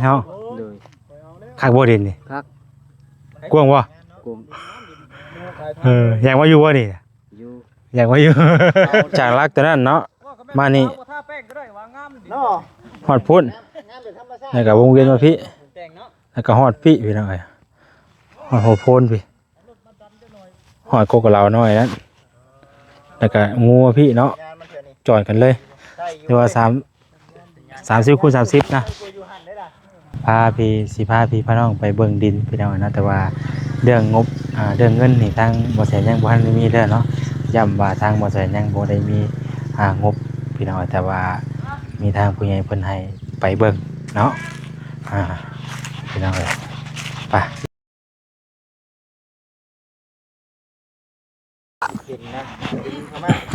ເນາະ ໂດຍ ຄັກບໍ່ດິນນີ້? ຄັກ ກວ້າງບໍ່? ກວ້າງ ເອີ ຢາກມາຢູ່ບໍ່ນີ້? ຢູ່ ຢາກມາຢູ່ ຈາກຫຼັກຕົວນັ້ນເນາະ ມານີ້ ເນາະ ຮອດພຸ້ນ ແລ້ວກໍວົງວຽນມາພີ້ ແລ້ວກໍຮອດພີ້ ພີ່ນ້ອງເອີຍ ຮອດຫົວໂພນພີ້ ຮອດກົກກະເລົານ້ອຍນັ້ນ ແລ້ວກໍງົວພີ້ເນາະ ຈອດກັນເລີຍ ແຕ່ວ່າສາມ ສາມສິບຄູນສາມສິບນະ ພາພີ່ ຊິພາພີ່ພານ້ອງໄປເບິ່ງດິນພີ່ນ້ອງເນາະ ແຕ່ວ່າເລື່ອງງົບ ອ່າ ເລື່ອງເງິນນີ້ທາງບໍ່ແສນຍັງບໍ່ທັນໄດ້ມີເດີເນາະ ຢ້ຳວ່າທາງບໍ່ແສນຍັງບໍ່ໄດ້ມີ ອ່າ ງົບພີ່ນ້ອງ ແຕ່ວ່າມີທາງຜູ້ໃຫຍ່ເພິ່ນໃຫ້ໄປເບິ່ງເນາະ ອ່າ ພີ່ນ້ອງເອີຍ ໄປ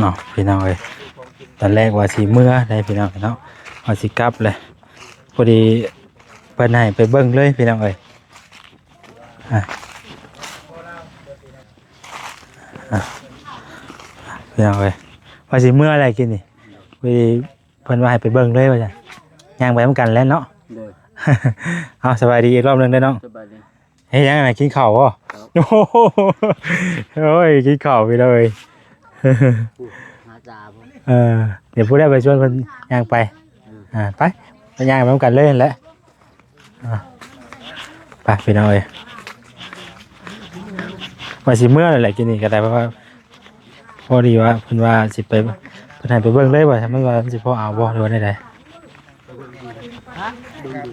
ເນາະ ພີ່ນ້ອງເອີຍ ຕອນແລກວ່າຊິເມືອໄດ໋ພີ່ນ້ອງເນາະ ວ່າຊິກັບເລີຍ ພໍດີເພິ່ນໃຫ້ໄປເບິ່ງເລີຍພີ່ນ້ອງເອີຍ ອ່ະ ອ່ະ ພີ່ນ້ອງເອີຍ ວ່າຊິເມືອໄດ໋ກິນນີ້ ພໍດີເພິ່ນວ່າໃຫ້ໄປເບິ່ງເລີຍວ່າຊັ້ນ ຍ່າງໄປນຳກັນແຫຼະເນາະ ໂດຍ ເອົາ ສະບາຍດີອີກລອບໜຶ່ງເດີນ້ອງ ສະບາຍດີ ເຮັດຫຍັງນະ ກິນເຂົ້າບໍ່? ໂອ້ໂຫ ໂອ້ຍ ກິນເຂົ້າໄປເລີຍ ຫາຈາບໍ່ ເອີ ດຽວຜູ້ໃດໄປຊວນເພິ່ນຍ່າງໄປ ເອີ ອ່າ ໄປ ໄປຍ່າງໄປນຳກັນເລີຍຫັ້ນແຫຼະ ອ່າ ໄປພີ່ນ້ອງເອີຍ ວ່າຊິເມືອແຫຼະກິນນີ້ກໍໄດ້ ເພາະວ່າພໍດີວ່າເພິ່ນວ່າຊິໄປ ເພິ່ນໃຫ້ໄປເບິ່ງເລີຍວ່າ ມັນວ່າມັນຊິພໍເອົາບໍ່ ຫຼືວ່າແນວໃດ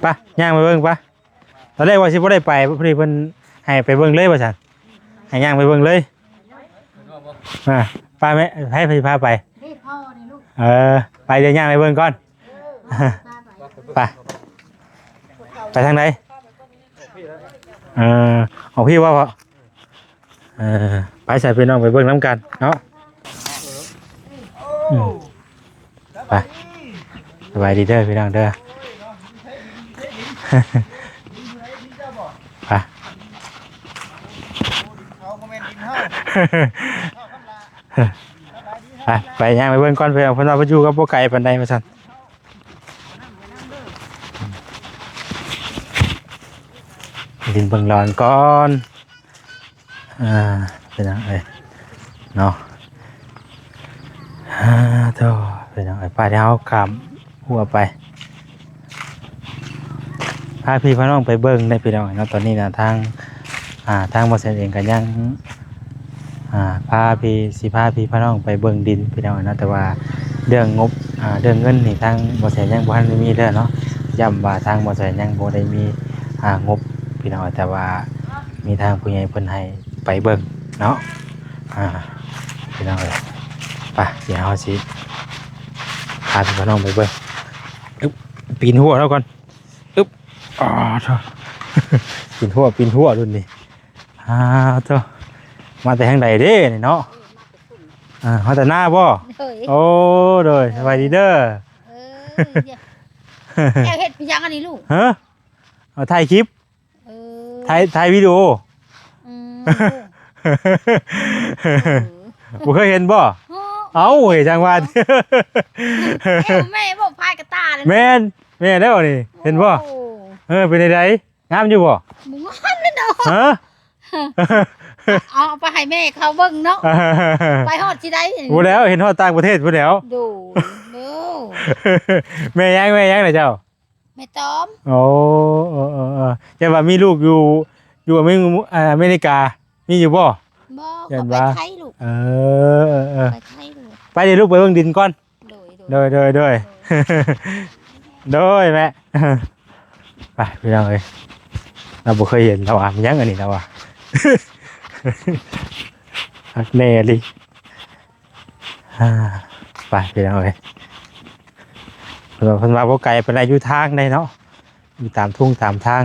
ໄປ ຍ່າງໄປເບິ່ງໄປ ຕອນແລກວ່າຊິບໍ່ໄດ້ໄປ ພໍດີເພິ່ນໃຫ້ໄປເບິ່ງເລີຍວ່າຊັ້ນ ໃຫ້ຍ່າງໄປເບິ່ງເລີຍ ອ່າ ໄປແມ່ ໃຜ ໃຜພາໄປ ນີ້ພໍ່ນີ້ລູກ ເອີ ໄປ ດຽວຍ່າງໄປເບິ່ງກ່ອນ ເອີ ໄປ ໄປທາງໃດ ເອີ ອອກພີ້ບໍ່ພໍ່? ເອີ ໄປໃສ່ພີ່ນ້ອງໄປເບິ່ງນຳກັນເນາະ ອືມ ໄປ ສະບາຍດີເດີພີ່ນ້ອງເດີ ໄປ ໄປ ໄປຍ່າງໄປເບິ່ງກ່ອນ ເພິ່ນວ່າເພິ່ນຢູ່ກໍບໍ່ໄກປານໃດວ່າຊັ້ນ ດິນເບິ່ງລອນກ່ອນ ອ່າ ເປັນຫຍັງເອີຍເນາະ ອ່າ ໂທ້ ເປັນຫຍັງເອີຍ ໄປ ດຽວເຮົາຂ້າມຫົວໄປ ພາພີ່ພານ້ອງໄປເບິ່ງໄດ້ພີ່ນ້ອງເນາະ ຕອນນີ້ນະ ທາງ ອ່າ ທາງບໍ່ແສນເອງກໍຍັງ ອ່າ ພາພີ່ ຊິພາພີ່ພານ້ອງໄປເບິ່ງດິນພີ່ນ້ອງເນາະ ແຕ່ວ່າເລື່ອງງົບ ອ່າ ເລື່ອງເງິນນີ້ທາງບໍ່ແສນຍັງບໍ່ທັນໄດ້ມີເດີເນາະ ຢ້ຳວ່າທາງບໍ່ແສນຍັງບໍ່ໄດ້ມີ ອ່າ ງົບພີ່ນ້ອງ ແຕ່ວ່າມີທາງຜູ້ໃຫຍ່ເພິ່ນໃຫ້ໄປເບິ່ງເນາະ ອ່າ ພີ່ນ້ອງເອີຍ ໄປ ດຽວເຮົາຊິພາພີ່ພານ້ອງໄປເບິ່ງ ອຶບ ປີນຫົວເຮົາກ່ອນ ອຶບ ອໍ ໂທ້ ປີນຫົວ ປີນຫົວລຸ້ນນີ້ ອ້າວ ໂທ້ ມາແຕ່ທາງໃດເດ້ນີ້ເນາະ ເອີ ມາແຕ່ພຸ້ນ ອ່າ ມາແຕ່ນາບໍ່? ໂດຍ ໂອ້ ໂດຍ ສະບາຍດີເດີ ເອີ ແກເຮັດຫຍັງອັນນີ້ລູກ? ຮະ ເອົາຖ່າຍຄລິບ ເອີ ຖ່າຍ ຖ່າຍວິດີໂອ ອືມ ບໍ່ເຄີຍເຫັນບໍ່? ເອີ ເອົ້າ ເອີຍ ຈັ່ງວ່າ ເອີ ແມ່ບໍ່ພາຍກະຕາເລີຍ ແມ່ນ ແມ່ນແລ້ວນີ້ ເຫັນບໍ່? ໂອ້ ເອີ ເປັນໃດ? ງາມຢູ່ບໍ່? ບໍ່ງາມເລີຍເນາະ ຮະ ເອົາ ເອົາໄປໃຫ້ແມ່ເຂົາເບິ່ງເນາະ ໄປຮອດຊິໄດ້ ບໍ່ແລ້ວ ເຫັນຮອດຕ່າງປະເທດພຸ້ນແລ້ວ ໂດຍ ໂດຍ ແມ່ຫຍັງ ແມ່ຫຍັງນະເຈົ້າ? ແມ່ຕອມ ໂອ້ ເອີ ເອີ ເອີ ແຕ່ວ່າມີລູກຢູ່ ຢູ່ອາເມ ອາເມລິກາ ມີຢູ່ບໍ່? ບໍ່ ເຂົາໄປໄທລູກ ເອີ ເອີ ເອີ ໄປໄທລູກ ໄປເດີລູກ ໄປເບິ່ງດິນກ່ອນ ໂດຍ ໂດຍ ໂດຍ ໂດຍ ໂດຍ ໂດຍແມ່ ໄປພີ່ນ້ອງເອີຍ ລາວບໍ່ເຄີຍເຫັນ ລາວວ່າ ມັນຫຍັງອັນນີ້ ລາວວ່າ ຄັກແນ່ອີ່ຫຼີ ອ່າ ໄປພີ່ນ້ອງເອີຍ ເພິ່ນວ່າ ເພິ່ນວ່າບໍ່ໄກປານໃດ ຢູ່ທາງໃດເນາະ ຢູ່ຕາມທົ່ງຕາມທາງ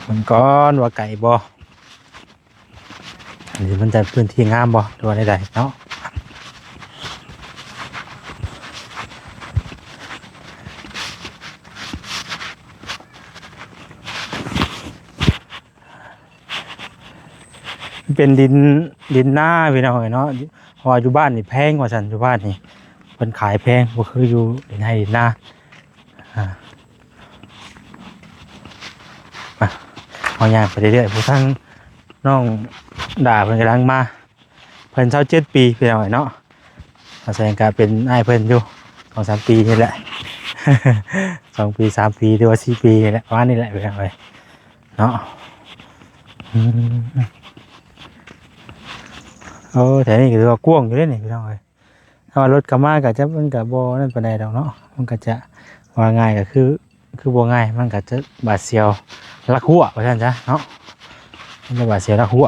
ເບິ່ງກ່ອນວ່າໄກບໍ່? ອັນນີ້ມັນຈະພື້ນທີ່ງາມບໍ່ ຫຼືວ່າໃດໆເນາະ ເປັນດິນ ດິນນາພີ່ນ້ອງເອີຍເນາະ ເພາະວ່າຢູ່ບ້ານນີ້ແພງວ່າຊັ້ນ ຢູ່ບ້ານນີ້ເພິ່ນຂາຍແພງ ບໍ່ຄືຢູ່ດິນໄຮ່ດິນນາ ອ່າ ເຮົາຍ່າງໄປເລື້ອຍໆ ຜູ້ທາງນ້ອງດາເພິ່ນກຳລັງມາ ເພິ່ນຊາວເຈັດປີ ພີ່ນ້ອງເອີຍເນາະ. ອາໄສກໍເປັນອ້າຍເພິ່ນຢູ່ສອງສາມປີນີ້ແຫຼະ ສອງປີສາມປີ ຫຼືວ່າສີ່ປີນີ້ແຫຼະ ປະມານນີ້ແຫຼະ ພີ່ນ້ອງເອີຍເນາະ. ອືມ ໂອ້ ແຖວນີ້ກໍຖືວ່າກວ້າງຢູ່ເດ້ນີ້ ພີ່ນ້ອງເອີຍ. ຖ້າວ່າລົດເຂົ້າມາກໍຈະ ມັນກໍບໍ່ນັ້ນປານໃດດອກເນາະ ມັນກໍຈະ ວ່າງ່າຍກໍຄື ຄືບໍ່ງ່າຍ ມັນກໍຈະຫວາດສຽວລັກຮົ້ວວ່າຊັ້ນຊະເນາະ ມັນຈະຫວາດສຽວລັກຮົ້ວ.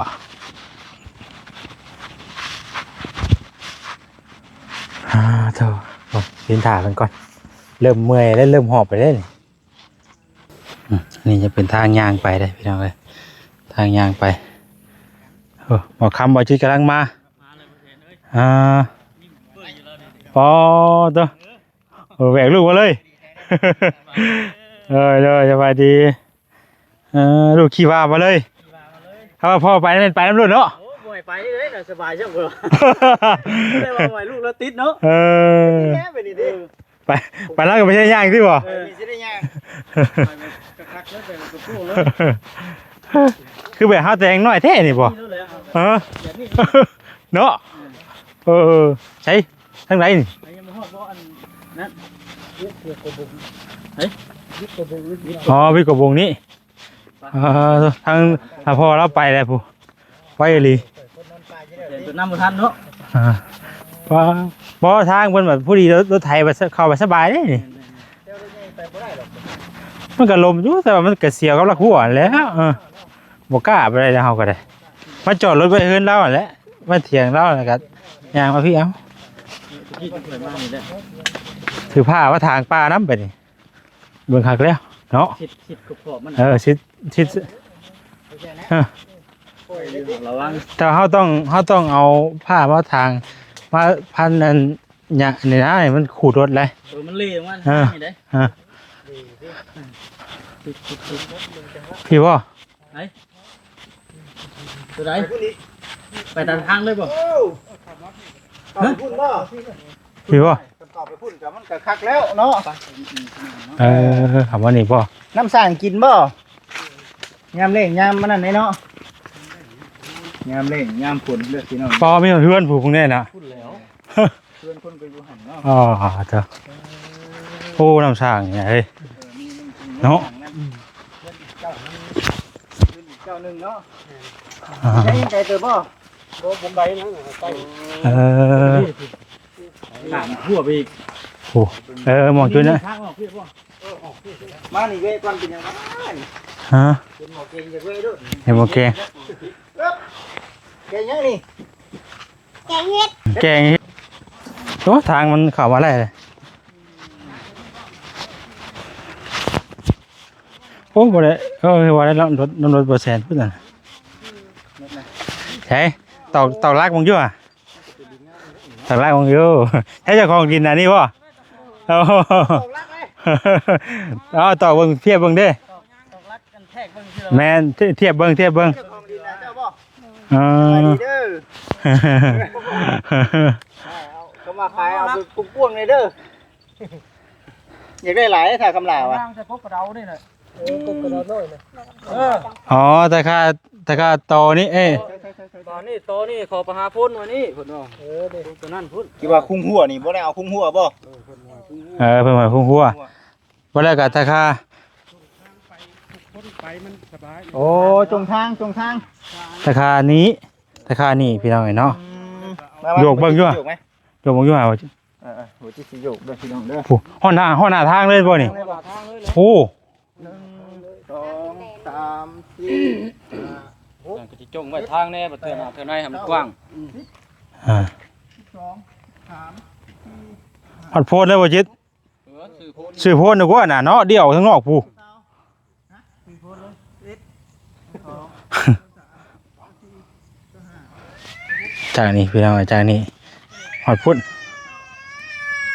ອາ ໂທ້ ໂອ້ ເປັນທ່າເພິ່ນກ່ອນ ເລີ່ມເມື່ອຍແລ້ວ ເລີ່ມຫອບໄປແລ້ວນີ້. ອືມ ນີ້ຈະເປັນທາງຍ່າງໄປເດ້ພີ່ນ້ອງເອີຍ ທາງຍ່າງໄປ. ໂອ້ ໝໍຄຳ ບໍ່ຈິດກຳລັງມາ ອ່າ ປອໂຕ ເອີ ແບກລູກມາເລີຍ ເອີ ໂດຍ ສະບາຍດີ. ເອີ ລູກຂີ່ວ່າມາເລີຍ ຖ້າວ່າພໍ່ໄປແມ່ນໄປນຳໂລດເນາະ. ໂອ້ ບໍ່ໃຫ້ໄປເລີຍນະ ສະບາຍຈັ່ງບໍ່ ແຕ່ວ່າໄວ້ລູກລະຕິດເນາະ. ເອີ ແມ່ໄປນີ້ເດ້ ໄປ ໄປແລ້ວກໍໄປໃຊ້ຍ່າງຕິບໍ່? ເອີ ຊິໄດ້ຍ່າງ ຄັກໆ ແລ້ວແຕ່ກະໂປງເລີຍ ຄືແບບເຮົາແຕ່ງນ້ອຍແທ້ນີ້ບໍ່? ເອີ ແບບນີ້ເນາະ ເນາະ ເອີ ໃສ ທາງໃດນີ້? ໄປຍັງບໍ່ຮອດບໍ່ ອັນນັ້ນ ວິກກະບົງ ເອີ ວິກກະບົງນີ້ ອໍ ວິກກະບົງນີ້ ໄປ ເອີ ທາງ ຖ້າພໍ່ລາວໄປແລ້ວພຸ້ນ ໄວອີ່ຫຼີ ເດີນໄປນຳບໍ່ທັນເນາະ. ອ່າ ບໍ່ ບໍ່ ທາງເພິ່ນແບບພໍດີ ລົດ ລົດໄຖແບບເຂົ້າໄປສະບາຍເດ້ນີ້ ແມ່ນໆ ມັນກໍລົມຢູ່ ແຕ່ວ່າມັນກໍສຽວກັບລັກຮົ້ວຫັ້ນແຫຼະ ເອີ ບໍ່ກ້າໄປໄດ້ແລ້ວ ເຮົາກໍໄດ້ມາຈອດລົດໄວ້ເຮືອນລາວຫັ້ນແຫຼະ ມາຖຽງລາວ ແລ້ວກໍຍ່າງມາພີ້ເອົາ ຖືຜ້າມາຖາງປ່ານຳໄປນີ້ ເບິ່ງຄັກແລ້ວເນາະ ຊິດ ຊິດຂອບໆ ມັນ ເອີ ຊິດ ຊິດ ເອີ ລະວັງ ແຕ່ເຮົາຕ້ອງ ເຮົາຕ້ອງເອົາຜ້າມາຖາງ ມາພັນອັນຫຍັງນີ້ນະ ໃຫ້ມັນຂູດລົດເລີຍ ເອີ ມັນເລອອກມາ ເອີ ນີ້ເດ້ ເອີ ຊິດ ຊິດ ຊິດ ພີ້ບໍ່? ໄປ ໂຕໃດ? ໄປຕາມທາງເລີຍບໍ່? ໂອ້ ເຂົ້າໄປພຸ້ນບໍ່? ພີ້ບໍ່? ຄັນເຂົ້າໄປພຸ້ນກໍມັນກໍຄັກແລ້ວເນາະ ເອີ ເຂົ້າມານີ້ບໍ່? ນ້ຳສ້າງກິນບໍ່? ຍາມແລ້ງຍາມອັນນັ້ນເດ້ເນາະ ຍາມແລ້ງຍາມຝົນເດີພີ່ນ້ອງ ບໍ່ມີເຮືອນຜູ້ພວກນີ້ນະ ພຸ້ນແລ້ວ ເພື່ອນຄົນກໍຢູ່ຫັ້ນເນາະ ອໍ ເຈົ້າ ໂອ້ ນ້ຳສ້າງນີ້ເຮີ້ຍ ເອີ ມີ ມີ ມີ ເນາະ ເພື່ອນອີກເຈົ້າໜຶ່ງ ເພື່ອນອີກເຈົ້າໜຶ່ງເນາະ ອ່າ ໄກເຕີບບໍ່? ບໍ່ ບໍ່ໄກນະ ໃກ້ ເອີ ຂ້າມຮົ້ວໄປອີກ ໂອ້ ເອີ ມອງຈຸດນະ ທາງອອກພີ້ບໍ່? ເອີ ອອກພີ້ ມານີ້ແວະກ່ອນ ເປັນຫຍັງວະ? ຮະ? ເປັນໝໍເກັ່ງ ຢາກແວະໂລດ ເຫັນໝໍເກັ່ງ ເອີ ແກງຫຍັງນີ້? ແກງເຫັດ ແກງເຫັດ ໂອ້ ທາງມັນເຂົ້າມາໄດ້ເລີຍ ໂອ້ ບໍ່ໄດ້ ເອີ ວ່າໄດ້ນຳລົດ ນຳລົດບໍ່ແຊນພຸ້ນນະ ໃສ ຕອກ ຕອກຫຼັກມັນຢູ່ຫວາ? ຕອກຫຼັກເບິ່ງຢູ່ ໃຫ້ເຈົ້າຂອງດິນອັນນີ້ບໍ່? ໂອ້ ຕອກຫຼັກເລີຍ ເອົາຕອກເບິ່ງ ທຽບເບິ່ງເດ້ ຕອກ ຕອກຫຼັກກັນແທກເບິ່ງ ແມ່ນ ທຽບເບິ່ງ ທຽບເບິ່ງ ເຈົ້າຂອງດິນນະເຈົ້າບໍ່? ເອີ ສະບາຍດີເດີ ເອົາ ເຂົາມາຂາຍເອົາໄປກວ້າງໆເລີຍເດີ. ຢາກໄດ້ຫຼາຍ ຖ້າຄຳລາວອະ ວາງໃສ່ກົກກະເດົານີ້ນະ ເອີ ກົກກະເດົານ້ອຍນະ ເອີ ອໍ ແຕ່ຄ່າ ແຕ່ຄ່າຕໍ່ນີ້ ເອີ ຕອນນີ້ ຕອນນີ້ຂໍໄປຫາພົນວ່ານີ້ ເພິ່ນວ່າ ເອີ ຕົວນັ້ນພຸ້ນ ທີ່ວ່າຄຸງຫົວນີ້ ບໍ່ໄດ້ເອົາຄຸງຫົວບໍ່? ເອີ ເພິ່ນວ່າຄຸງຫົວ ເອີ ເພິ່ນວ່າຄຸງຫົວ ບໍ່ແລ້ວກໍແຕ່ຄ່າ ໂອ້ ຈົງທາງ ຈົງທາງ ແຕ່ຄ່ານີ້ ແຕ່ຄ່ານີ້ ພີ່ນ້ອງເອີຍເນາະ ອືມ ໂຍກເບິ່ງຢູ່ ໂຍກເບິ່ງຢູ່ຫາ ເອີ ເອີ ຫົວຈິດຊິໂຍກເດີພີ່ນ້ອງເດີ ໂອ້ ຮອດໜ້າ ຮອດໜ້າທາງເລີຍບໍ່ນີ້? ຮອດໜ້າທາງເລີຍ ໂອ້ ໜຶ່ງ ສອງ ສາມ ສີ່ ຫ້າ ຫົກ ກໍຊິຈົ່ງໄວ້ທາງແດ່ ບາດເທື່ອໜ້າເທື່ອໃນໃຫ້ມັນກວ້າງ ອ່າ ສິບສອງ ສິບສາມ ສິບສີ່ ຮອດໂພນແລ້ວບໍ່ຈິດ? ເອີ ຊື້ໂພນ ຊື້ໂພນດີກວ່ານະເນາະ ດຽວທາງນອກພຸ້ນ ຈາກນີ້ພີ່ນ້ອງ ຈາກນີ້ຮອດພຸ້ນ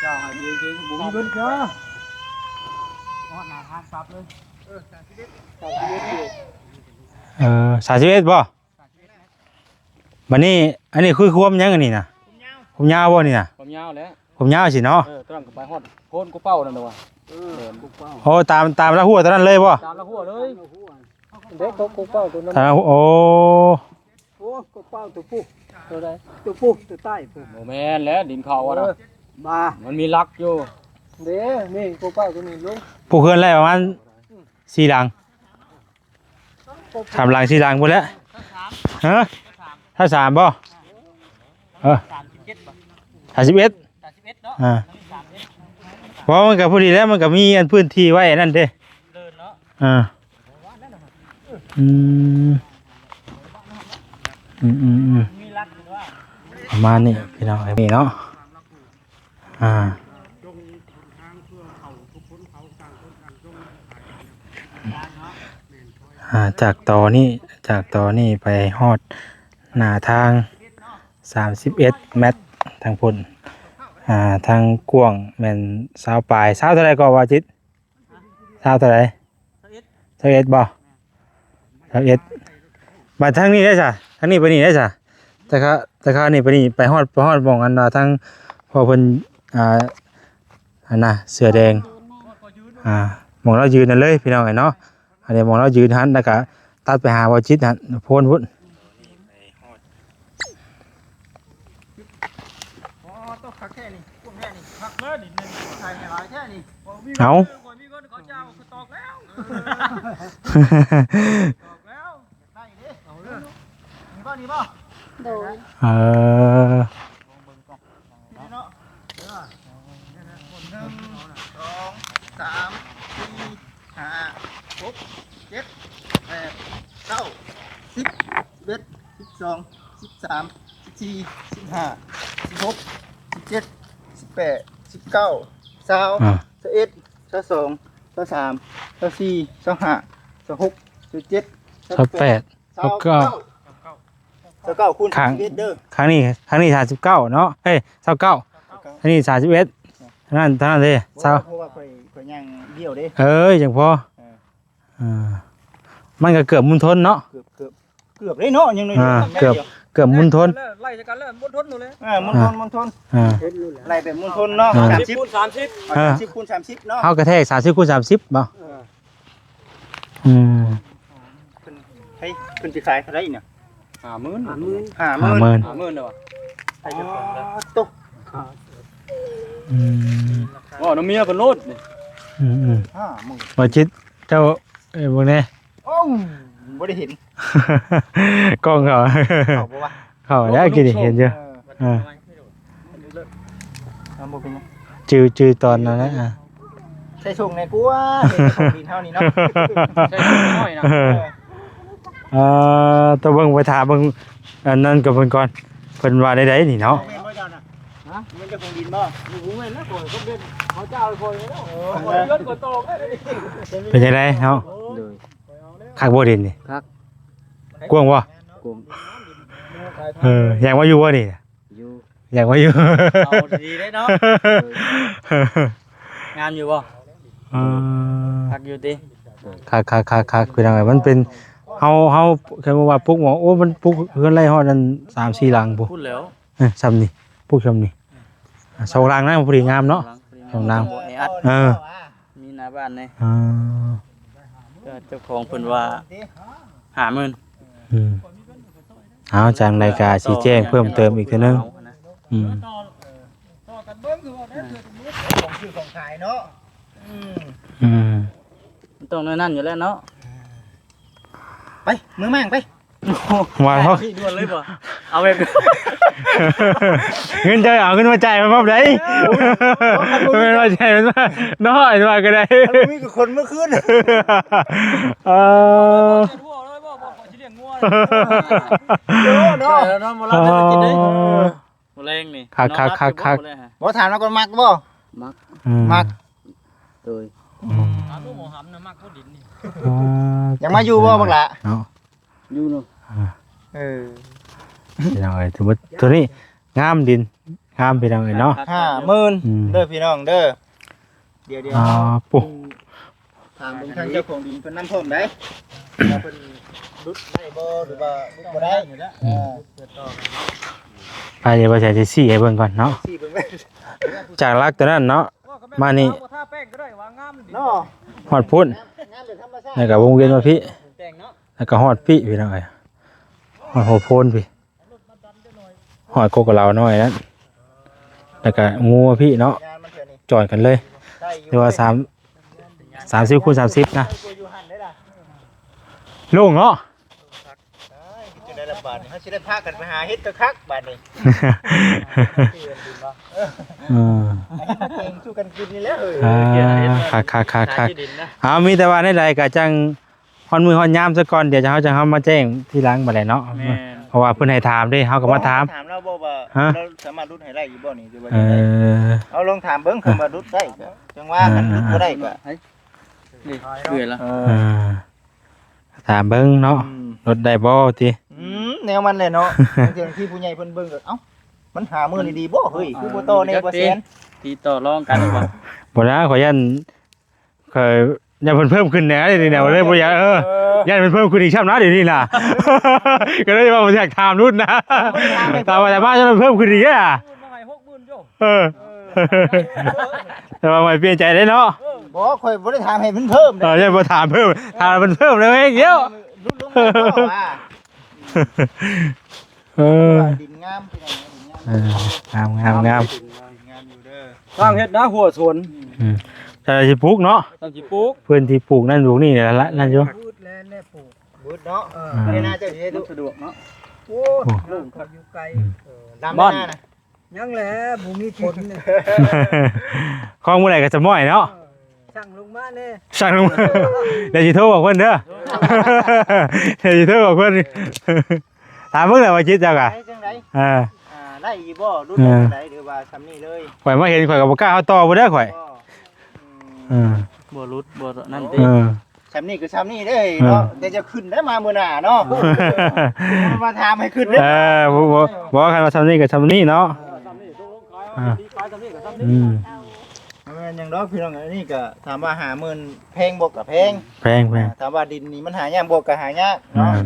ເຈົ້າໃຫ້ເດີ ບໍ່ມີເງິນເຈົ້າ ຮອດໜ້າທາງກັບເລີຍ ເອີ ສາມສິບເອັດ ເອີ ສາມສິບເອັດບໍ່? ບັດນີ້ ອັນນີ້ຄືຄວາມຫຍັງອັນນີ້ນະ? ຄວາມຍາວ ຄວາມຍາວບໍ່ນີ້ນະ? ຄວາມຍາວແຫຼະ ຄວາມຍາວຊີ້ເນາະ ເອີ ຕອນນັ້ນກໍໄປຮອດໂພນກູເປົ້ານັ້ນແຫຼະວ່າ ເອີ ໂອ້ ຕາມ ຕາມລະຮົ້ວຕອນນັ້ນເລີຍບໍ່? ຕາມລະຮົ້ວເລີຍ ເດ້ ກົກເປົ້າຕົວນັ້ນ ອ່າ ໂອ້ ໂອ້ ກົກເປົ້າຕົວຜູ້ ຕົວໃດ ຕົວຜູ້ ຕົວໃຕ້ພຸ້ນ ບໍ່ແມ່ນແຫຼະ ດິນເຂົາອະນະ ເອີ ບ້າ ມັນມີຫຼັກຢູ່ ເດ້ ນີ້ກົກເປົ້າຕົວນີ້ລົງ ຜູ້ເຮືອນໄດ້ປະມານ ອືມ ສີ່ຫຼັງ ສາມຫຼັງ ສີ່ຫຼັງພຸ້ນແຫຼະ ຮະ ຊາວສາມບໍ່ ເອີ ສາມສິບເອັດ ອ່າ ເພາະມັນກໍພໍດີແລ້ວ ມັນກໍມີອັນພື້ນທີ່ໄວ້ອັນນັ້ນເດ້ ອ່າ ອືມ ອືມໆໆ ປະມານນີ້ພີ່ນ້ອງເອີຍ ນີ້ເນາະ ອ່າ ອ່າ ຈາກຕໍນີ້ ຈາກຕໍນີ້ໄປຮອດໜ້າທາງ ສາມສິບເອັດແມັດ ທາງພຸ້ນ ອ່າ ທາງກວ້າງແມ່ນຊາວປາຍ ຊາວເທົ່າໃດກໍວ່າຈິດ ຊາວເທົ່າໃດ ຊາວເອັດບໍ່ ຊາວເອັດ ບາດທາງນີ້ໄດ້ຊະ ທາງນີ້ໄປນີ້ໄດ້ຊະ ແຕ່ຄະ ແຕ່ຄະນີ້ໄປນີ້ ໄປຮອດ ໄປຮອດໝ່ອງອັນວ່າທາງພໍ່ເພິ່ນ ອ່າ ອັນນ່າ ເສື້ອແດງ ອ່າ ໝ່ອງລາວຢືນນັ້ນເລີຍ ພີ່ນ້ອງເອີຍເນາະ ອັນນີ້ໝ່ອງລາວຢືນຫັ້ນ ແລ້ວກະຕັດໄປຫາບໍ່ຈິດຫັ້ນ ໂພນພຸ້ນ ອໍ ຕົກຄັກແທ້ນີ້ ກວ້າງແທ້ນີ້ ຄັກເລີຍນີ້ ໃສ່ໃຫ້ຫຼາຍແທ້ນີ້ ເອົາ ຂ້ອຍມີເງິນ ຂ້ອຍມີເງິນ ເຂົາເຈົ້າຄືຕອກແລ້ວ ຕອກແລ້ວ ໄດ້ເດ້ ເອົາເດີ ນີ້ບໍ່ ນີ້ບໍ່ ໂດຍ ເອີ ນີ້ເນາະ ເອີ ໜຶ່ງ ສອງ ສາມ ສີ່ ຫ້າ ຫົກ ເຈັດ ແປດ ເກົ້າ ສິບ ສິບເອັດ ສິບສອງ ສິບສາມ ສິບສີ່ ສິບຫ້າ ສິບຫົກ ສິບເຈັດ ສິບແປດ ສິບເກົ້າ ຊາວ ອ່າ ຊາວເອັດ ຊາວສອງ ຊາວສາມ ຊາວສີ່ ຊາວຫ້າ ຊາວຫົກ ຊາວເຈັດ ຊາວແປດ ຊາວເກົ້າ ຊາວເກົ້າ ຊາວເກົ້າຄູນ ຂ້າງ ສາມສິບເອັດເດີ ຂ້າງນີ້ ຂ້າງນີ້ສາມສິບເກົ້າເນາະ ເອີຍ ຊາວເກົ້າ ຊາວເກົ້າ ອັນນີ້ສາມສິບເອັດ ນັ້ນ ທາງນັ້ນເດ້ ຊາວ ເພາະວ່າຂ້ອຍ ຂ້ອຍຍ່າງດ່ຽວເດ້ ເອີຍ ຈັ່ງພໍ ເອີ ເອີ ມັນກໍເກືອບມຸນທົນເນາະ ເກືອບ ເກືອບ ເກືອບເດ້ເນາະ ຍັງໜ້ອຍ ອ່າ ເກືອບ ເກືອບມຸນທົນ ໄລ່ໃສ່ກັນແລ້ວ ມຸນທົນໂດນແລ້ວ ເອີ ມຸນທົນ ອ່າ ມຸນທົນ ອ່າ ໄລ່ແບບມຸນທົນເນາະ ອ່າ ສາມສິບ ຄູນສາມສິບ ເອີ ສາມສິບຄູນສາມສິບເນາະ ເຮົາກະແທກສາມສິບຄູນສາມສິບບໍ່ ເອີ ອືມ ເພິ່ນ ເຮີ້ຍ ເພິ່ນຊິຂາຍເທົ່າໃດນີ້ ຫ້າໝື່ນ ຫ້າໝື່ນ ຫ້າໝື່ນ ຫ້າໝື່ນເດ້ ໄປເຈົ້າຂອງເດີ ອໍ ໂຕ ອືມ ເວົ້ານຳເມຍເພິ່ນໂລດນີ້ ອືມໆ ຫ້າໝື່ນ ບໍ່ຈິດ ເຈົ້າ ເອີ ເບິ່ງແດ່ ໂອ້ ບໍ່ໄດ້ເຫັນ ກ້ອງເຂົາ ເຂົ້າບໍ່ວະ ເຂົ້າແລ້ວ ກິນເຫັນຢູ່ ເອີ ເອີ ເອົາ ບໍ່ເປັນຫຍັງ ຈື່ ຈື່ຕອນນັ້ນນະ ອ່າ ໃສ່ຖົງແດ່ກວ່າ ເຮັດຂອງດິນເຮົານີ້ເນາະ ໃສ່ຖົງນ້ອຍນະ ເອີ ເອີ ຕ້ອງເບິ່ງ ໄປຖາມເບິ່ງ ອັນນັ້ນກັບເພິ່ນກ່ອນ ເພິ່ນວ່າໃດໆນີ້ເນາະ ແມ່ນບໍ່ເຈົ້ານະ ຮະ ແມ່ນເຈົ້າຂອງດິນບໍ່ ບໍ່ແມ່ນນະ ຂ້ອຍກໍເປັນເຂົາເຈົ້າຂ້ອຍແລ້ວ ເອີ ຂ້ອຍເດືອນຂ້ອຍຕອກແລ້ວນີ້ ເປັນຈັ່ງໃດເນາະ ໂດຍ ຄັກບໍ່ດິນນີ້ ຄັກ ກວ້າງບໍ່ ກວ້າງ ເອີ ຢາກມາຢູ່ບໍ່ນີ້ ຢູ່ ຢາກມາຢູ່ ເອົາດີໆເດ້ເນາະ ງາມຢູ່ບໍ່ ເອີ ຄັກຢູ່ຕິ ຄັກໆໆໆ ພີ່ນ້ອງເອີຍ ມັນເປັນ ເຮົາ ເຮົາ ຄັນວ່າປຸກ ໂອ້ ມັນປຸກເຮືອນໄດ້ຮອດອັນສາມສີ່ຫຼັງພຸ້ນ ພຸ້ນແລ້ວ ເອີ ຊ່ຳນີ້ ປຸກຊ່ຳນີ້ ສອງຫຼັງນະ ພໍດີງາມເນາະ ສອງຫຼັງ ບໍ່ແອອັດ ເອີ ມີໜ້າບ້ານແດ່ ອ່າ ເຈົ້າຂອງເພິ່ນວ່າຫ້າໝື່ນ ອືມ ເອົາ ຈັ່ງໃດກະຊິແຈ້ງເພີ່ມເຕີມອີກເທື່ອໜຶ່ງ ອືມ ຂອງຊື້ຂອງຂາຍເນາະ ອືມ ອືມ ມັນຕ້ອງແນວນັ້ນຢູ່ແລ້ວເນາະ ໄປ ເມືອມ້າງໄປ ວ່າເຮົາ ນີ້ດ່ວນເລີຍບໍ່ ເອົາແບບ ເງິນເຈົ້າເອົາເງິນມາຈ່າຍມັນພ້ອມໃດ ເງິນມາຈ່າຍມັນມາ ເນາະ ວ່າກໍໄດ້ ມີແຕ່ຄົນເມື່ອຄືນ ເອີ ເນາະ ເນາະ ບໍ່ຫຼັບໄດ້ກິນເດ້ ມື້ແລງນີ້ ຄັກໆໆໆ ບໍ່ ຖາມລາວກ່ອນ ມັກບໍ່ ມັກ ອືມ ມັກ ໂດຍ ອືມ ຖາມລູກໝໍຫຳນະ ມັກບໍ່ດິນນີ້ ອ່າ ຢາກມາຢູ່ບໍ່ບັກຫຼ້າ ເນາະ ຢູ່ເນາະ ອ່າ ເອີ ພີ່ນ້ອງເອີຍ ຖືວ່າໂຕນີ້ງາມ ດິນງາມ ພີ່ນ້ອງເອີຍເນາະ ຫ້າໝື່ນ ອືມ ເດີພີ່ນ້ອງເດີ ດຽວໆ ອ່າ ປຸ ຖາມເບິ່ງທາງເຈົ້າຂອງດິນເພິ່ນນຳພ້ອມໃດ ວ່າເພິ່ນຫຼຸດໄດ້ບໍ່ ຫຼືວ່າຫຼຸດບໍ່ໄດ້ນີ້ແຫຼະ ອືມ ເອີ ໄປ ດຽວວ່າຈະຊີ້ໃຫ້ເບິ່ງກ່ອນເນາະ ຊີ້ເບິ່ງ ຈາກຫຼັກຕົວນັ້ນເນາະ ມານີ້ ເນາະ ຮອດພຸ້ນ ງາມແບບທຳມະຊາດ ແລ້ວກໍວົງວຽນມາພີ້ ແຕ່ງເນາະ ແລ້ວກໍຮອດພີ້ພີ່ນ້ອງເອີຍ ຮອດຫົວໂພນພີ້ ຮອດກົກກະເລົານ້ອຍນັ້ນ ແລ້ວກໍງົວພີ້ເນາະ ຈອດກັນເລີຍ ຫຼືວ່າສາມ ສາມສິບຄູນສາມສິບນະ ໂລ່ງເນາະ ເອີຍ ເຮັດຈັ່ງໃດລະບາດນີ້ ເຮົາຊິໄດ້ພາກັນໄປຫາເຮັດຄັກໆບາດນີ້ ເອີ ເອີ ເຮັດມາເກັ່ງສູ່ກັນກິນນີ້ແຫຼະເອີຍ ອ່າ ຄັກໆໆໆ ເອົາ ມີແຕ່ວ່າແນວໃດກໍຈັ່ງຮອດມື້ຮອດຍາມຊະກ່ອນ ດຽວເຮົາຈັ່ງເຮົາມາແຈ້ງທີຫຼັງບາດໃດເນາະ ແມ່ນ ເພາະວ່າເພິ່ນໃຫ້ຖາມເດ້ ເຮົາກໍມາຖາມ ເຮົາຖາມລາວບໍ່ວ່າ ຮະ? ລາວສາມາດຫຼຸດໃຫ້ໄດ້ຢູ່ບໍ່ນີ້ ຫຼືວ່າ ເອີ ຈັ່ງໃດ ເອົາລອງຖາມເບິ່ງ ຄັນວ່າຫຼຸດໄດ້ກໍຈັ່ງວ່າ ເອີ ຄັນຫຼຸດບໍ່ໄດ້ກໍ ນີ້ເອື້ອຍລະ ເອີ ເອີ ຖາມເບິ່ງເນາະ ອືມ ຫຼຸດໄດ້ບໍ່ຕິ ອືມ ແນວມັນແຫຼະເນາະ ບາງເທື່ອທີ່ຜູ້ໃຫຍ່ເພິ່ນເບິ່ງກໍ ເອົ້າ ມັນຫາມື້ນີ້ດີບໍ່ເຮີ້ຍ ຄືບໍ່ຕໍ່ແດ່ບໍ່ແສນ ຕິດຕໍ່ລອງກັນບໍ່ ບໍ່ນະ ຂ້ອຍຢ້ານ ຂ້ອຍຢ້ານເພິ່ນເພີ່ມຂຶ້ນແດ່ນີ້ນະ ເອີ ເລີຍບໍ່ຢາກ ເອີ ເອີ ຢ້ານເພິ່ນເພີ່ມຂຶ້ນອີກຊ້ຳນະດຽວນີ້ນະ ກໍເລີຍວ່າບໍ່ຢາກຖາມລຸ້ນນະ ຖາມໄປຖາມມາຈະເພີ່ມຂຶ້ນອີກເດ້ ເອີ ເອີ ແຕ່ວ່າບໍ່ປ່ຽນໃຈເດ້ເນາະ ບໍ່ ຂ້ອຍບໍ່ໄດ້ຖາມໃຫ້ເພິ່ນເພີ່ມເດ້ ເອີ ຢ້ານບໍ່ຖາມເພີ່ມ ຖາມໃຫ້ເພິ່ນເພີ່ມເລີຍເດ້ ຫຼຸດລົງແລ້ວວ່າ ເອີ ດິນງາມ ເອີ ງາມໆໆ ງາມຢູ່ເດີ ສ້າງເຮັດນາຫົວສວນ ອືມ ຖ້າຊິປູກເນາະ ຕ້ອງຊິປູກ ພື້ນທີ່ປູກນັ້ນປູກນີ້ແຫຼະ ນັ້ນຢູ່ ພືດແລແນບປູກ ບຶດເນາະ ເອີ ເອີ ໃນນາເຈົ້າຊິເຮັດ ມັນສະດວກເນາະ ໂອ້ ໂອ້ ໂລ່ງຄັກ ຢູ່ໄກ ອືມ ເອີ ດຳ ບ່ອນ ໃນນານະ ຍັງແຫຼະ ບໍ່ມີຝົນນີ້ ຂອງມື້ໃດກໍຈະມ້ອຍເນາະ ເອີ ສັ່ງລົງມາແດ່ ສັ່ງລົງມາ ດຽວຊິໂທບອກເພິ່ນເດີ ດຽວຊິໂທບອກເພິ່ນ ຖາມເບິ່ງແຫຼະວ່າຈິດເຈົ້າກະ ໄດ້ຈັ່ງໃດ ເອີ ອ່າ ໄດ້ຢູ່ບໍ່ ຫຼຸດ ເອີ ໄດ້ຈັ່ງໃດ ຫຼືວ່າຊ່ຳນີ້ເລີຍ ຂ້ອຍມາເຫັນຂ້ອຍກໍບໍ່ກ້າເອົາຕໍ່ພຸ້ນເດີຂ້ອຍ ບໍ່ ອືມ ເອີ ບໍ່ຫຼຸດບໍ່ນັ້ນຕິ ເອີ ຊ່ຳນີ້ກໍຊ່ຳນີ້ເດ້ເນາະ ເອີ ແຕ່ຈະຂຶ້ນໄດ້ມາມື້ໜ້າເນາະ ມາຖາມໃຫ້ຂຶ້ນເດ້ ເອີ ບໍ່ ບໍ່ ບໍ່ ຄັນວ່າຊ່ຳນີ້ກໍຊ່ຳນີ້ເນາະ ເອີ ອ່າ ອືມ ບໍ່ແມ່ນຫຍັງດອກພີ່ນ້ອງ ອັນນີ້ກໍຖາມວ່າຫ້າໝື່ນແພງບໍ່ ກໍແພງ ແພງ ແພງ ອ່າ ຖາມວ່າດິນນີ້ມັນຫາຍາກບໍ່ ກໍຫາຍາກເນາະ ແມ່ນ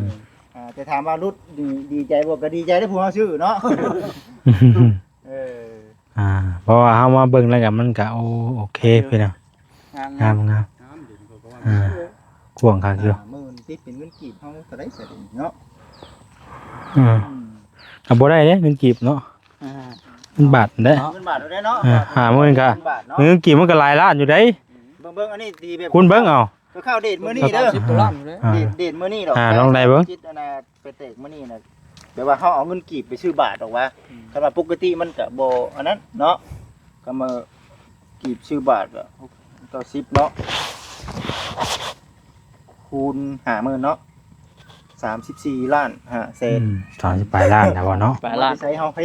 ອ່າ ແຕ່ຖາມວ່າຫຼຸດນີ້ດີໃຈບໍ່ ກໍດີໃຈເດ້ຜູ້ເຮົາຊື້ເນາະ ເອີ ອ່າ ເພາະວ່າເຮົາມາເບິ່ງແລ້ວກໍມັນກໍ ໂອ ໂອເຄພີ່ນ້ອງ ງາມ ງາມ ງາມ ອ່າ ກວ້າງຄັກຢູ່ ຫ້າໝື່ນຕິດເປັນເງິນກີບເຮົາເທົ່າໃດຊະເນາະ ອືມ ອືມ ກໍບໍ່ໄດ້ເດ້ເງິນກີບເນາະ ອ່າ ເງິນບາດເດ້ ເນາະ ເງິນບາດເດ້ເນາະ ເອີ ຫ້າໝື່ນກໍ ເປັນເງິນບາດເນາະ ເງິນກີບມັນກໍຫຼາຍລ້ານຢູ່ເດ້ ເບິ່ງໆ ອັນນີ້ຕີແບບ ຄູນເບິ່ງເອົາ ຄືເຂົ້າເດດມື້ນີ້ເດີ ສາມສິບກວ່າລ້ານຢູ່ເດ້ ອ່າ ເດດ ເດດມື້ນີ້ດອກ ອ່າ ລອງໄດ້ເບິ່ງ ຈິດອັນນ່າ ໄປແຕກມື້ນີ້ນະ ແບບວ່າເຮົາເອົາເງິນກີບໄປຊື້ບາດອອກວ່າ ອືມ ຄັນວ່າປົກກະຕິມັນກະບໍ່ອັນນັ້ນເນາະ ກໍມາ ກີບຊື້ບາດກໍ ເກົ້າສິບເນາະ ຄູນຫ້າໝື່ນເນາະ ສາມສິບສີ່ລ້ານຫ້າແສນ ອືມ ສາມສິບປາຍລ້ານແລ້ວເນາະ ປາຍລ້ານ ໃສເຮົາໃຜ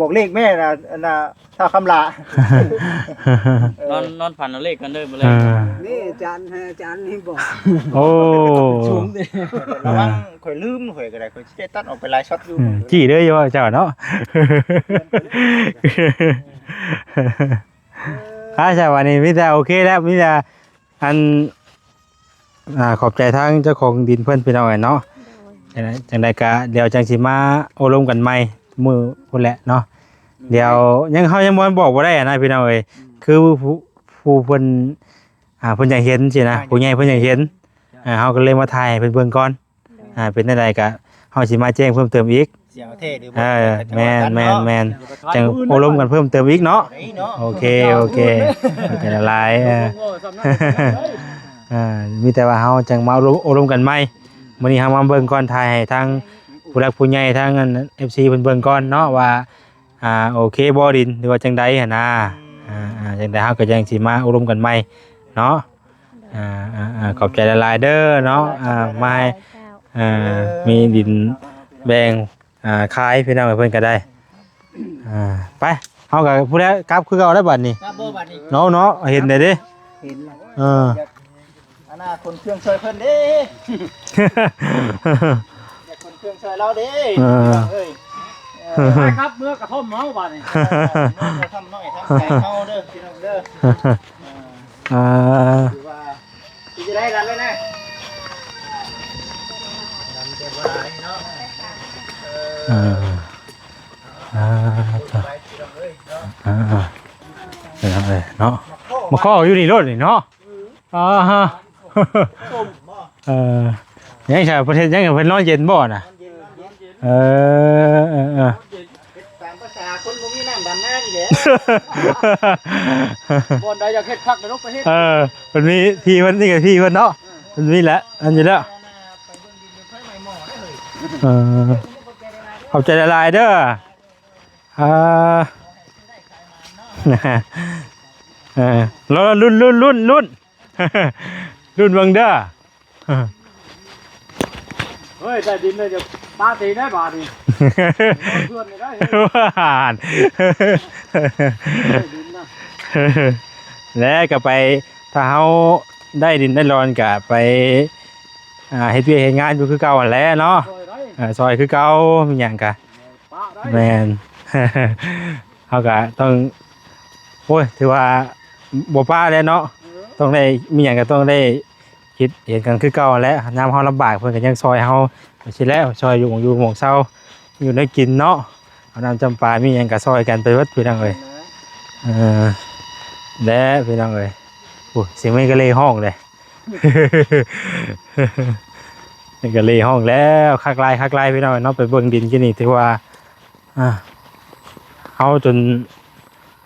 ບອກເລກແມ່ນະ ອັນນ່າ ທ້າວຄຳຫຼ້າ ນອນ ນອນຝັນເອົາເລກກັນເດີມື້ແລງ ເອີ ນີ້ອາຈານ ໃຫ້ອາຈານນີ້ບອກ ໂອ້ ສູງເດ້ ລະວັງ ຂ້ອຍລືມ ຂ້ອຍກໍໄດ້ ຂ້ອຍຊິໄດ້ຕັດອອກໄປຫຼາຍຊັອດຢູ່ ອືມ ຈີ້ເດີຢູ່ເຈົ້າເນາະ ອ່າ ສະບາຍນີ້ມີແຕ່ໂອເຄແລ້ວ ມີແຕ່ ອັນ ອ່າ ຂອບໃຈທາງເຈົ້າຂອງດິນເພິ່ນພີ່ນ້ອງເອີຍເນາະ ໂດຍ ຈັ່ງໃດ ຈັ່ງໃດກະດຽວຈັ່ງຊິມາໂອ້ລົມກັນໃໝ່ມື້ພຸ້ນແຫຼະເນາະ ດຽວຍັງ ເຮົາຍັງບໍ່ ບອກບໍ່ໄດ້ນະພີ່ນ້ອງເອີຍ ອືມ ຄືຜູ້ ຜູ້ເພິ່ນ ອ່າ ເພິ່ນຢາກເຫັນຊີ້ນະ ອ່າ ຜູ້ໃຫຍ່ເພິ່ນຢາກເຫັນ ອ່າ ເຮົາກໍເລີຍມາຖ່າຍໃຫ້ເພິ່ນເບິ່ງກ່ອນ ໂດຍ ອ່າ ເປັນແນວໃດກະເຮົາຊິມາແຈ້ງເພີ່ມເຕີມອີກ ຊິເອົາແທ້ຫຼືບໍ່ ເອີ ແມ່ນ ແມ່ນ ແມ່ນ ຈັ່ງໂອ້ລົມກັນເພີ່ມເຕີມອີກເນາະ ໂອເຄ ໂອເຄ ໂອເຄຫຼາຍໆ ເອີ ມີແຕ່ວ່າເຮົາຈັ່ງມາໂອ້ລົມກັນໃໝ່ ມື້ນີ້ເຮົາມາເບິ່ງກ່ອນ ຖ່າຍໃຫ້ທາງຜູ້ຫຼັກຜູ້ໃຫຍ່ ທາງອັນ ເອັຟຊີ ເພິ່ນເບິ່ງກ່ອນເນາະວ່າ ອ່າ ໂອເຄບໍ່ດິນ ຫຼືວ່າຈັ່ງໃດຫັ້ນນາ ອ່າ ຈັ່ງໃດເຮົາກໍຍັງຊິມາໂອ້ລົມກັນໃໝ່ເນາະ ອ່າ ຂອບໃຈຫຼາຍໆເດີເນາະ ອ່າ ມາໃຫ້ ເອີ ມີດິນແບ່ງ ອ່າ ຂາຍພີ່ນ້ອງເພິ່ນກໍໄດ້ ອ່າ ໄປ ເຮົາກໍຜູ້ໃດກັບຄືເກົ່າແລ້ວບັດນີ້ ກັບບໍ່ບັດນີ້ ເນາະ ເນາະ ເຫັນໄດ້ເດ້ ເຫັນແລ້ວ ເອີ ອັນນ່າ ຂົນເຄື່ອງຊ່ອຍເພິ່ນເດ້ ຢາກຂົນເຄື່ອງຊ່ອຍລາວເດ້ ເອີ ເອີຍ ເອີ ໄປກັບເມືອກະທ່ອມເຮົາບາດນີ້ ເອີ ເມືອກະທ່ອມນ້ອຍທາງໄກເຮົາເດີ ພີ່ນ້ອງເດີ ອ່າ ຖືວ່າ ຊິໄດ້ລັດແລ້ວນະ ລັດແຕ່ບໍ່ຫຼາຍເນາະ ເອີ ອ່າ ໄປພີ່ນ້ອງເອີຍເນາະ ອ່າ ພີ່ນ້ອງເອີຍເນາະ ມາຂໍຢູ່ນີ້ໂລດນີ້ເນາະ ອ່າຮະ ເອີ ຍັງຊະ ເພິ່ນເຮັດຫຍັງ ເພິ່ນນອນເຢັນບໍ່ນະ? ເອີ ເອີ ເອີ ເອີ ຕາມພາສາຄົນບໍ່ມີນ້ຳດຳນານີ້ແຫຼະ ບ່ອນໃດຢາກເຮັດຄັກກໍລົງໄປເຮັດ ເອີ ເພິ່ນມີທີ່ເພິ່ນ ນີ້ກໍທີ່ເພິ່ນເນາະ ເອີ ເພິ່ນມີແຫຼະ ອັນນີ້ແຫຼະ ເອີ ຂອບໃຈຫຼາຍໆເດີ ອ່າ ເອີ ລໍລຸ້ນ ລຸ້ນ ລຸ້ນ ລຸ້ນ ລຸ້ນເບິ່ງເດີ ເຮີ້ຍ ໄດ້ດິນແລ້ວຈະປາຕີໄດ້ບາດນີ້ ເພື່ອນໄດ້ເຮີ້ຍ ວ່າຫັ້ນ ໄດ້ດິນນະ ແລ້ວກໍໄປ ຖ້າເຮົາໄດ້ດິນໄດ້ດອນກໍໄປ ອ່າ ເຮັດວຽກເຮັດງານຢູ່ຄືເກົ່າຫັ້ນແຫຼະເນາະ ຊ່ອຍໄດ້ ເອີ ຊ່ອຍຄືເກົ່າ ມີຫຍັງກໍ ປະໄດ້ ແມ່ນ ເຮົາກໍຕ້ອງ ໂອ້ຍ ຖືວ່າບໍ່ປະແລ້ວເນາະ ເອີ ຕ້ອງໄດ້ ມີຫຍັງກໍຕ້ອງໄດ້ ຄິດເຫັນກັນຄືເກົ່າແຫຼະ ຍາມເຮົາລຳບາກເພິ່ນກໍຍັງຊ່ອຍເຮົາ ຊິແລ້ວ ຊ່ອຍຢູ່ໝ່ອງຢູ່ໝ່ອງເຊົາ ຢູ່ແນວກິນເນາະ ເອົານ້ຳຈຳປາ ມີຫຍັງກໍຊ່ອຍກັນໄປເບິດ ພີ່ນ້ອງເອີຍ ເອີ ແລະ ພີ່ນ້ອງເອີຍ ໂອ້ ສຽງແມງກະເລຮ້ອງເດ້ ແມງກະເລຮ້ອງແລ້ວ ຄັກຫຼາຍ ຄັກຫຼາຍ ພີ່ນ້ອງເນາະ ໄປເບິ່ງດິນກິນນີ້ ຖືວ່າ ອ່າ ເຮົາຈົນ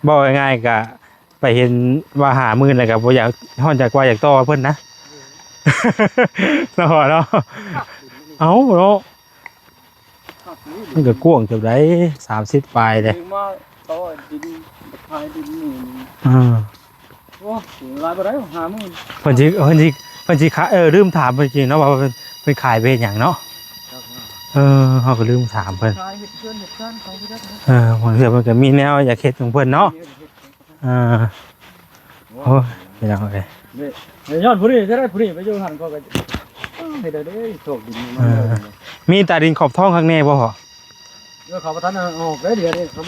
ເວົ້າງ່າຍໆ ກະ ໄປເຫັນວ່າຫ້າໝື່ນແລ້ວກໍບໍ່ຢາກ ຮອດຢາກວ່າຢາກຕໍ່ເພິ່ນນະ ເນາະ ເນາະ ເອົ້າເນາະ ມັນກໍກວ້າງເຕີບໃດ ສາມສິບປາຍເດ້ ມາຕໍ່ດິນ ຂາຍດິນນີ້ ເອີ ໂອ້ ຫຼາຍບໍ່ໄດ້ ຫ້າໝື່ນ ເພິ່ນຊິ ເພິ່ນຊິ ເພິ່ນຊິຂາຍ ເອີ ລືມຖາມເພິ່ນກິນເນາະ ວ່າເພິ່ນ ເພິ່ນຂາຍໄປເຮັດຫຍັງເນາະ ເອີ ເຮົາກໍລືມຖາມເພິ່ນ ຂາຍເຮັດເຮືອນເຮັດຊານເຂົາເຮັດ ເອີ ບາງເທື່ອເພິ່ນກໍມີແນວຢາກເຮັດຂອງເພິ່ນເນາະ ອ່າ ໂອ້ຍ ພີ່ນ້ອງເອີຍ ນີ້ ນີ້ຍ້ອນຜູ້ນີ້ຈະໄດ້ ຜູ້ນີ້ໄປຢູ່ຫັ້ນ ເຂົາກໍເຮັດໄດ້ເດ້ ໂຊກດີ ເອີ ມີຕາດິນຂອບທ້ອງຂ້າງແນ່ບໍ່ພໍ່? ເອີ ເຂົາບໍ່ທັນອອກເດ້ ດຽວນີ້ເຂົາ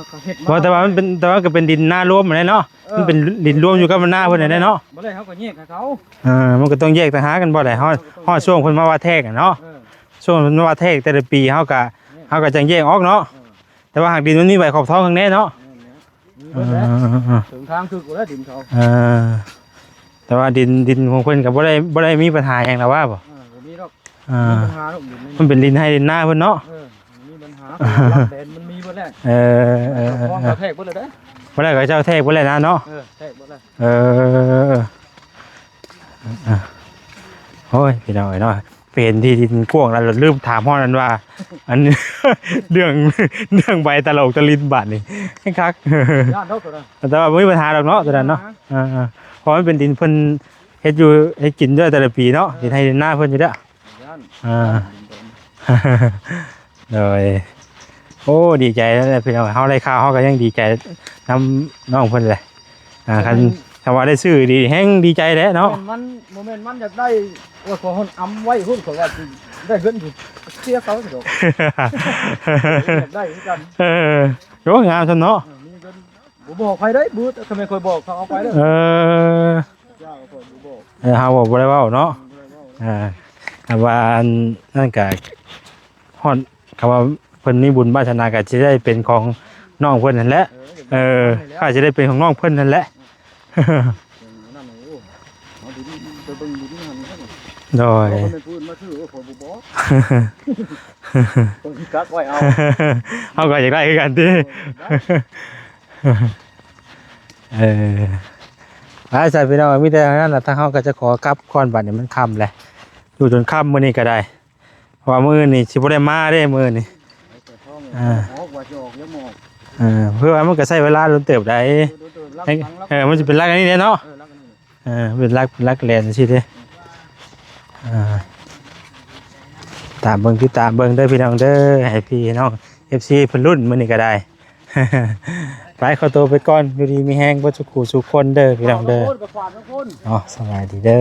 ເຂົາເຮັດມາ ບໍ່ ແຕ່ວ່າມັນເປັນ ແຕ່ວ່າກໍເປັນດິນນາລວມຫັ້ນແຫຼະເນາະ ເອີ ມັນເປັນດິນລວມຢູ່ກັບນາເພິ່ນຫັ້ນແຫຼະເນາະ ບໍ່ໄດ້ ເຮົາກໍແຍກໃຫ້ເຂົາ ເອີ ມັນກໍຕ້ອງແຍກຕ່າງຫາກກັນ ບໍ່ໄດ້ຮອດ ຮອດຊ່ວງເພິ່ນມາວ່າແທກຫັ້ນເນາະ ເອີ ຊ່ວງເພິ່ນມາວ່າແທກແຕ່ລະປີ ເຮົາກໍ ເຮົາກໍຈັ່ງແຍກອອກເນາະ ເອີ ແຕ່ວ່າຫາກດິນມັນມີໃບຂອບທ້ອງຂ້າງແນ່ເນາະ ແມ່ນແຫຼະ ມີເບິດແຫຼະ ເອີ ເຖິງທາງຖືກແລ້ວດິນເຂົາ ເອີ ແຕ່ວ່າດິນ ດິນຂອງເພິ່ນກໍບໍ່ໄດ້ ບໍ່ໄດ້ມີບັນຫາຫຍັງນະວ່າບໍ່? ເອີ ບໍ່ມີດອກ ເອີ ມີບັນຫາດອກດິນນີ້ ມັນເປັນດິນໄຮ່ດິນນາເພິ່ນເນາະ ເອີ ມີບັນຫາ ຫຼັກແດນມັນມີເບິດແຫຼະ ເອີ ເອີ ເຈົ້າຂອງກໍແທກເບິດແລ້ວເດ້ ບໍ່ໄດ້ກໍເຈົ້າແທກເບິດແລ້ວນະເນາະ ເອີ ແທກເບິດແລ້ວ ເອີ ໂອ້ຍ ພີ່ນ້ອງເອີຍເນາະ ໄປເຫັນທີ່ດິນກວ້າງແລ້ວລືມຖາມຮອດນັ້ນວ່າ ອັນ ເລື່ອງ ເລື່ອງໃບຕະຫຼົກຕະລິນບາດນີ້ຄັກ ຢ້ານດອກຕົວນັ້ນ ແຕ່ວ່າບໍ່ມີບັນຫາດອກເນາະຕົວນັ້ນເນາະ ບໍ່ມີບັນຫາ ອ່າໆ ເພາະມັນເປັນດິນເພິ່ນເຮັດຢູ່ເຮັດກິນດ້ວຍແຕ່ລະປີເນາະ ເອີ ດິນໄຮ່ດິນນາເພິ່ນຢູ່ແລ້ວ ຢ້ານ ອ່າ ຢ້ານດິນຕົວນັ້ນ ໂດຍ ໂອ້ ດີໃຈແລ້ວແຫຼະພີ່ນ້ອງ ເຮົາໄດ້ຂ່າວເຮົາກໍຍັງດີໃຈນຳນ້ອງເພິ່ນແຫຼະ ອ່າ ຄັນ ຄັນວ່າໄດ້ຊື້ດີແຮງດີໃຈແຫຼະເນາະ ແມ່ນມັນ ບໍ່ແມ່ນມັນຢາກໄດ້ ໂອ້ຍ ຂໍຮອນອຳໄວ້ພຸ້ນ ຂ້ອຍວ່າຊິໄດ້ເງິນຊິເສຍເຂົາດອກ ຢາກໄດ້ຄືກັນ ເອີ ໂອ້ ງາມຊັ້ນເນາະ ເອີ ມີເງິນ ບໍ່ບອກໃຜໄດ້ ບຶດ ຄັນແມ່ນຂ້ອຍບອກເຂົາເອົາໄປເດີ ເອີ ເຈົ້າຂ້ອຍບໍ່ບອກ ເອີ ເຮົາບໍ່ໄດ້ເວົ້າເນາະ ບໍ່ໄດ້ເວົ້າ ອ່າ ຖ້າວ່າອັນນັ້ນກະຮອດ ຄຳວ່າເພິ່ນມີບຸນວາສະໜາກໍຊິໄດ້ເປັນຂອງນ້ອງເພິ່ນຫັ້ນແຫຼະ ເອີ ກໍຊິໄດ້ເປັນຂອງນ້ອງເພິ່ນຫັ້ນແຫຼະ ເອີ ໂດຍ ເຂົາເປັນຜູ້ອື່ນມາຊື້ ໂອ້ ຂ້ອຍບໍ່ບອກ ຂ້ອຍຊິກັກໄວ້ເອົາ ເຮົາກໍຢາກໄດ້ຄືກັນຕິ ເອີ ໄດ້ ເອີ ໄປ ຊັ້ນພີ່ນ້ອງ ມີແຕ່ນັ້ນລະ ທາງເຮົາກໍຈະຂໍກັບກ່ອນ ບັດນີ້ມັນຄ່ຳແລ້ວ ຢູ່ຈົນຄ່ຳມື້ນີ້ກໍໄດ້ ເພາະວ່າມື້ອື່ນນີ້ຊິບໍ່ໄດ້ມາເດ້ ມື້ອື່ນນີ້ ອ່າ ອອກວ່າຈະອອກ ຍັງບໍ່ອອກ ເອີ ເພາະວ່າມັນກໍໃຊ້ເວລາດົນເຕີບໃດ ເອີ ມັນຊິເປັນຫຼັກອັນນີ້ແຫຼະເນາະ ເອີ ເປັນຫຼັກ ເປັນຫຼັກແລນຈັ່ງຊີ້ເດ້ ອ່າ ຕາມເບິ່ງ ຕິດຕາມເບິ່ງເດີພີ່ນ້ອງເດີ ໃຫ້ພີ່ນ້ອງເອັຟຊີເພິ່ນລຸ້ນມື້ນີ້ກໍໄດ້ ໄປ ຂໍໂຕໄປກ່ອນ ຢູ່ດີມີແຮງເບິດສູ່ຄູ່ສູ່ຄົນເດີພີ່ນ້ອງເດີ ເນາະ ສະບາຍດີເດີ.